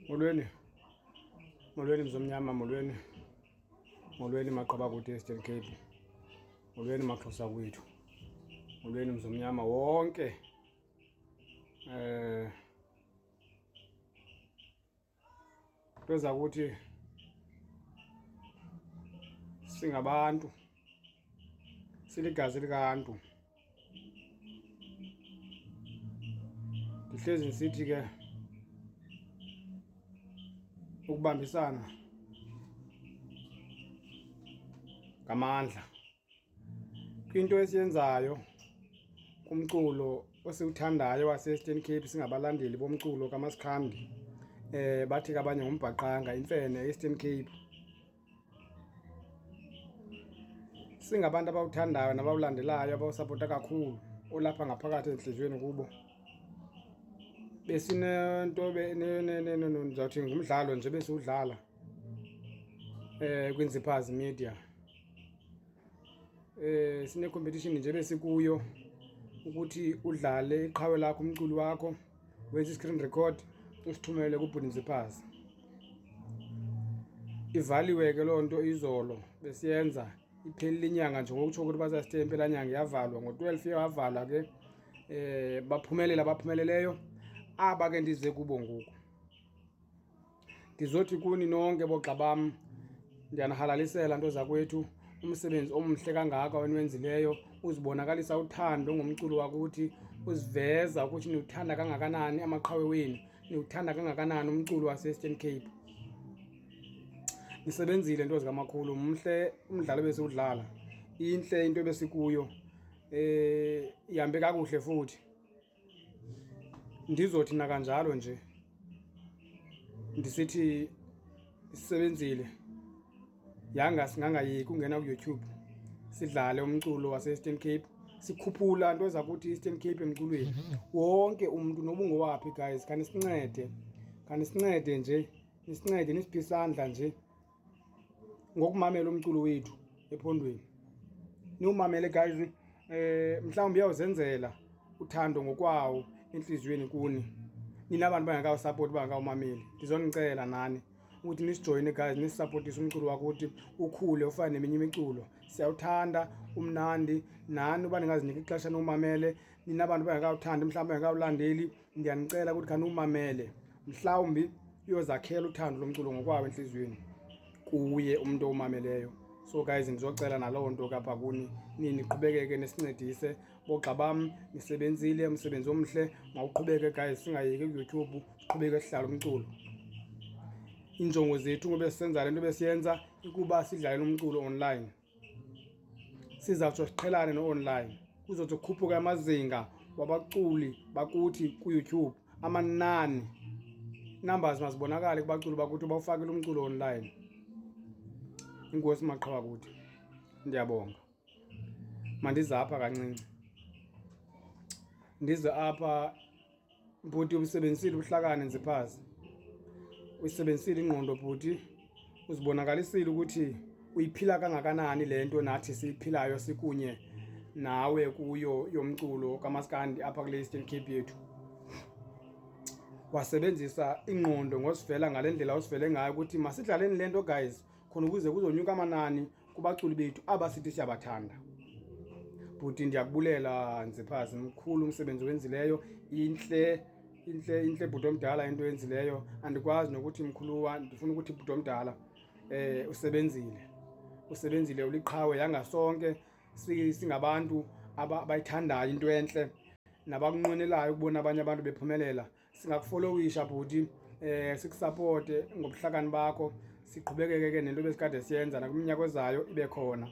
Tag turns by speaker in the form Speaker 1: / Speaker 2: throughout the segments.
Speaker 1: Molweni, molweni mzomnyama, molweni, molweni maqaba kude Eastern Cape, molweni maXhosa kwethu, molweni mzomnyama wonke. Eh Kweza kuthi singabantu siligazi likaNtu. Ndihlezi ndisithi ke ukubambisana ngamandla. Kwinto esiyenzayo kumculo esiwuthandayo wase-Eastern Cape singabalandeli bomculo kaMasikhandi, bathi ke abanye ngumbhaqanga, imfene e-Eastern Cape. Singabantu abawuthandayo nabawulandelayo abawusapota kakhulu olapha ngaphakathi ezintliziyweni kubo. Besinento ndizawuthi ngumdlalo nje besiwudlala kwiNziphazi Media. Sine-competition nje besikuyo ukuthi udlale iqhawe lakho umculo wakho wenze i-screen record usithumele kubhuti Nziphazi. Ivaliwe ke loo nto izolo besiyenza iphelile inyanga nje ngokutsho ukuthi bazasithe impelanyanga yavalwa ngo-12 yavalwa ke baphumelela abaphumeleleyo aba ke ndize kubo ngoku. Ndizothi kuni nonke boogxa bam, ndiyanihalalisela nto zakwethu, umsebenzi omhle kangaka eniwenzileyo uzibonakalisa uthando ngomculo wakuthi, uziveza ukuthi niwuthanda kangakanani amaqhawe wenu, niwuthanda kangakanani umculo wase-Eastern Cape. Nisebenzile nto zikamakhulu, mhle umdlalo ebesiwudlala, intle into ebesikuyo, ihambe kakuhle futhi. Ndizothi nakanjalo nje ndisithi sisebenzile yanga singangayeki ungena kuYouTube sidlale umculo wase-Eastern Cape sikhuphula nto zakuthi Eastern Cape emculweni. Wonke umntu noba ungowaphi guys khanisincede, khanisincede nje nisincede nisiphe isandla nje ngokumamela umculo wethu ephondweni. Niwumamele guys, mhlawumbi uyawuzenzela uthando ngokwawo entliziyweni kuni nina bantu bangekawusapoti bangekawumameli. Ndizonicela nani ukuthi nisijoyine guys, nisisapotise umculo wakuthi ukhule ufane neminye imiculo. Siyawuthanda, umnandi, nani uba ningazinika ixesha niwumamele. Nina bantu bangekawuthandi mhlawumbi bangekawulandeli, ndiyanicela ukuthi khaniwumamele, mhlawumbi uyozakhela uthando lomculo ngokwawo entliziyweni kuye umntu owumameleyo. So guys, ndizocela naloo nto kapha kuni, niqhubekeke nisincedise boogxa bam. Nisebenzile, umsebenzi omhle, mawuqhubeke guys, singayeki kuYouTube, siqhubeke sidlale umculo. Iinjongo zethu ngoba sisenza le nto besiyenza ikuba sidlale umculo online. Sizawutsho siqhelane no-online, kuzotsho kukhuphuke amazinga wabaculi bakuthi kuYouTube, amanani, numbers mazibonakale kubaculi bakuthi bawufakile umculo online. Inkosi maqhawe akuthi, ndiyabonga. Mandize apha kancinci, ndize apha bhuti. Ubusebenzisile ubuhlakani Nziphazi, uyisebenzisile ingqondo bhuti, uzibonakalisile ukuthi uyiphila kangakanani le nto nathi siyiphilayo sikunye nawe kuyo yomculo kaMaskandi apha kule Eastern Cape yethu. Wasebenzisa ingqondo ngosivela ngale ndlela osivele ngayo ukuthi masidlaleni le nto guys, khona ukuze kuzonyuka amanani kubaculi bethu aba sithi siyabathanda. Bhuti, ndiyakubulela Nziphazi, mkhulu umsebenzi owenzileyo, intle intle intle bhuti omdala into oyenzileyo. Andikwazi nokuthi mkhuluwa, ndifuna ukuthi bhuti omdala usebenzile, usebenzile, uliqhawe. Yanga sonke singabantu abayithandayo into entle nabakunqwenelayo ukubona abanye abantu bephumelela, singakufolowisha bhuti, sikusapote ngobuhlakani bakho, siqhubekeke ke nento besikade siyenza nakwiminyaka ezayo, ibe khona,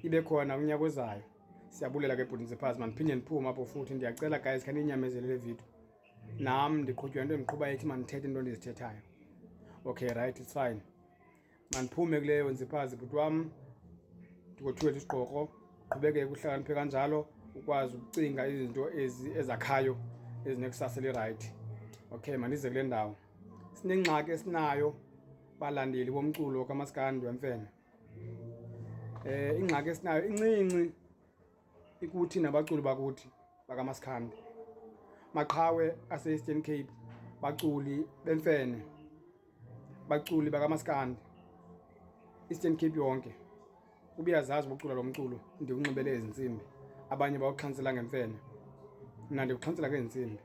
Speaker 1: ibe khona kunyaka ozayo. Siyabulela ke bhuti Nziphazi. Mandiphinde ndiphume apho futhi, ndiyacela guys khaniyinyamezele le video, nam ndiqhutywa into endiqhuba ethi mandithethe into endizithethayo. Okay, right, it's fine. Mandiphume kuleyo Nziphazi bhuti wam, ndikothulela isigqoko, qhubekeke uhlakaniphe kanjalo, ukwazi ukucinga izinto ezi ezakhayo ezinekusasa elirayithi. Okay, mandize kule ndawo. Sinengxaki esinayo balandeli bomculo kaMaskandi wemfene. Ingxaki esinayo incinci ikuthi nabaculi bakuthi bakaMaskandi, maqhawe ase-Eastern Cape, Baculi bemfene, baculi bakamaskandi, Eastern Cape yonke, ubuyazazi ubucula lo mculo ndiwunxibele ezi ntsimbi. Abanye bawuxhantsela ngemfene, mna ndiwuxhantsela ngezi ntsimbi.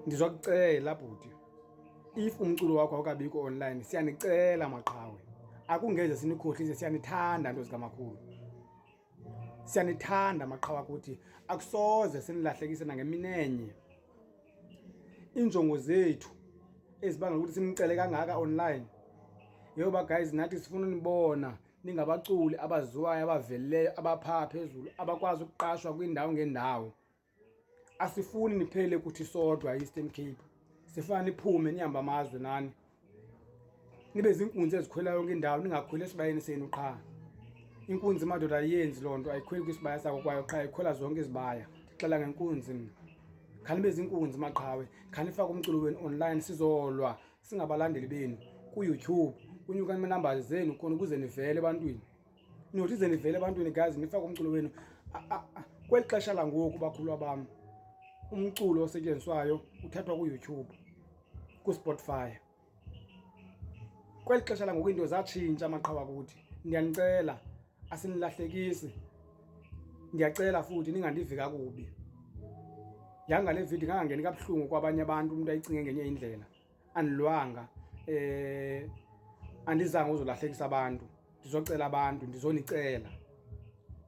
Speaker 1: Ndizokucela bhuti, if umculo wakho awukabikho online, siyanicela maqhawe, akungeze sinikhohlise, siyanithanda nto zikamakhulu. Siyanithanda maqhawe kuthi, akusoze sinilahlekise nangeminenye. Iinjongo zethu ezibangela ukuthi sinicele kangaka online yeyoba guys, nathi sifuna unibona ningabaculi abaziwayo, abavelileyo, abaphaa phezulu, abakwazi ukuqashwa kwiindawo ngeendawo. Asifuni niphele kuthi sodwa e-Eastern Cape, sifuna niphume nihambe amazwe nani, nibe ziinkunzi ezikhwela yonke indawo, ningakhweli esibayeni senu qha. Inkunzi madoda ayiyenzi loo nto, ayikhweli kwisibaya sako kwayo qha, ikhwela zonke izibaya. Ndixela ngenkunzi mna. Khanibe ziinkunzi maqhawe, khanifake umculo wenu online, sizolwa singabalandeli benu kuYouTube, kunyuka iinamba zenu khona ukuze nivele ebantwini. Nothi ize nivele ebantwini guys, nifake umculo wenu. Kweli xesha langoku bakhulwa bam, umculo osetyenziswayo uthathwa kuYouTube, kuSpotify. Kweli xesha langoku iinto zatshintsha maqhawe kuthi. Ndiyanicela, asinilahlekisi. Ndiyacela futhi ningandivi kakubi. Yanga le video ingangeni kabuhlungu kwabanye abantu, umuntu ayicinge ngenye indlela. Andilwanga, andizange uzolahlekisa abantu, ndizocela abantu, ndizonicela.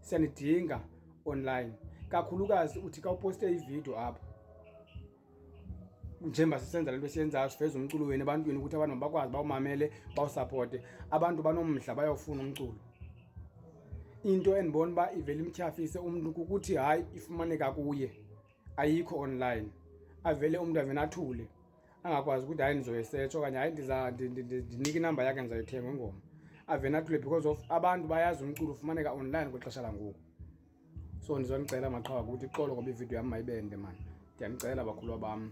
Speaker 1: Siyanidinga online. Kakhulukazi uthi xa uposte ividiyo apha, njengoba sisenza le nto siyenzayo, siveza umculo wenu ebantwini ukuthi abantu mabakwazi bawumamele, bawusapote. Abantu banomdla, bayawufuna umculo. Into endibona uba ivele imtyhafise umntu kukuthi hayi ifumaneka kuye, ayikho online. Avele umntu avele athule, angakwazi ukuthi hayi ndizoyisetsha okanye hayi ndinike inamba yakhe ndizayithenga ingoma. Avele athule because of abantu bayazi umculo ufumaneka online kwixesha langoku. So ndizonicela maqhawe ukuthi ixolo ngoba ividiyo yam mayibende mani. Ndiyanicela bakhulwa bam.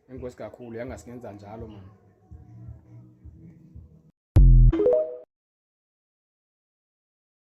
Speaker 1: Enkosi kakhulu, yanga singenza njalo mani.